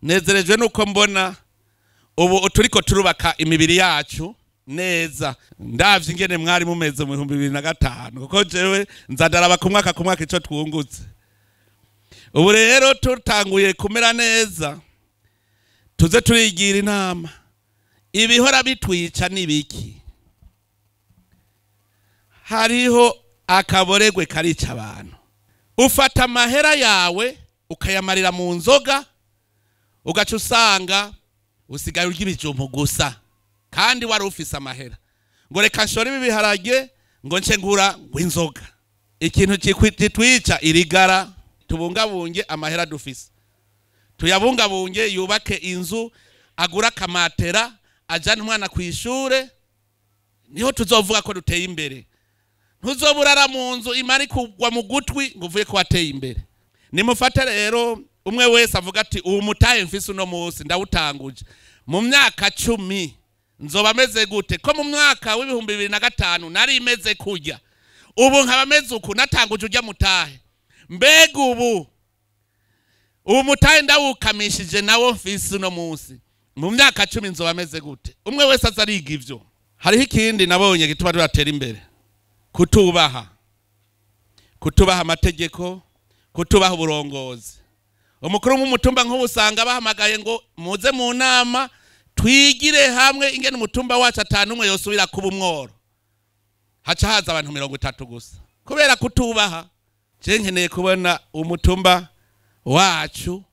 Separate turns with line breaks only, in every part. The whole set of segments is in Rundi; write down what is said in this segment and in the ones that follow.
Nezerejwe nuko mbona ubu turiko turubaka imibiri yacu neza. Ndavye ingene mwari mumeze mu 2005, kuko jewe nzadaraba ku mwaka ku mwaka ico twungutse. Ubu rero tutanguye kumera neza, tuze turigira inama ibihora bitwica n'ibiki. Hariho akaboregwe karica abantu. Ufata amahera yawe ukayamarira mu nzoga, ugaca usanga usigaye urya ibijumbu gusa kandi wari ufise amahera. Ngo reka nshore ibi biharage ngo nce ngura ngo inzoga. Ikintu kitwica irigara. Tubungabunge amahera dufise, tuyabungabunge, yubake inzu, agura akamatera, ajane umwana ku ishure, niho tuzovuga ko duteye imbere. Ntuzoburara mu nzu imari kugwa mu gutwi ngo uvuye ko wateye imbere. Nimufate rero umwe wese avuga ati ubu mutahe mfise uno munsi ndawutanguje, mu myaka 10 nzoba meze gute? Ko mu mwaka w'2005 nari imeze kurya, ubu nkaba meze uku, natanguje ujya mutahe. Mbega ubu mutahe ndawukamishije nawo mfise uno munsi, mu myaka 10 nzoba meze gute? Umwe wese aza ariga ivyo. Hariho ikindi nabonye gituma turatera imbere: kutubaha, kutubaha amategeko, kutubaha uburongozi. Umukuru w'umutumba nk'ubu usanga bahamagaye ngo muze mu nama twigire hamwe ingene umutumba wacu atanu umwe yosubira kuba umworo, haca haza abantu 30 gusa kubera kutubaha. Je nkeneye kubona umutumba wacu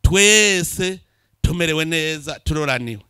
twese tumerewe neza, turoraniwe.